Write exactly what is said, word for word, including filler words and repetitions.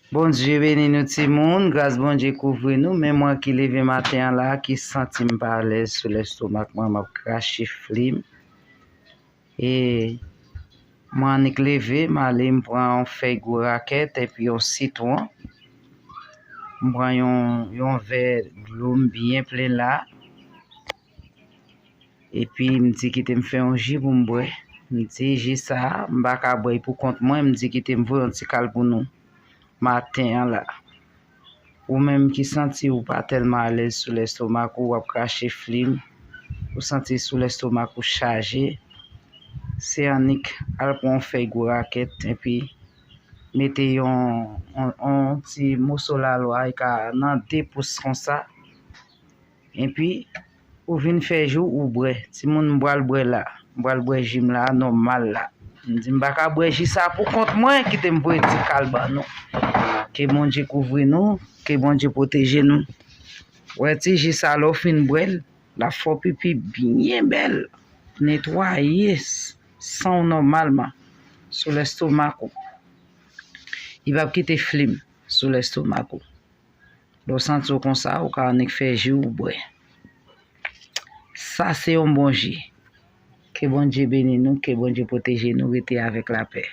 Bondye beni nou timoun, gras Bondye kouvri nou, men mwen ki leve maten an la, ki santi m pa alèz sou lestomak mwen, m ap krache flim. E mwen annik leve, m ale, m pran yon fèy gwo rakèt epi yon sitwon. M pran yon, yon vè dlo, m byen plen la. Epi m di kite m fè yon ji pou m bwè. M di ji sa a, m pa ka bwè l pou kont mwen, m di kite m voye yon ti kal pou nou maten an la. Ou menm ki santi ou pa tèlman alèz sou lestomak ou, w ap krache flim, ou santi sou lestomak ou chaje, se annik al pran yon fèy gwo rakèt epi mete yon, yon, yon ti moso lalwa, e ka nan de pous konsa. Epi, ou vin fè ji w, ou bwè. Timoun, m pral bwè la. M pral bwè ji m la, nòmal la. M di, m pa ka bwè ji sa pou kont mwen, kite m voye ti kal ban nou. Ke Bondye kouvri nou, ke Bondye pwoteje nou. Wè ti ji sa, lè w fin bwè l, l ap fè w pipi byen bèl. Netwaye s-, san w nòmalman sou lestomak ou. Li p ap kite flim sou lestomak ou. Lè w santi w konsa, ou ka annik fè ji w bwè. Sa se yon bon ji. Ke Bondye beni nou, ke Bondye pwoteje nou, rete avèk lapè.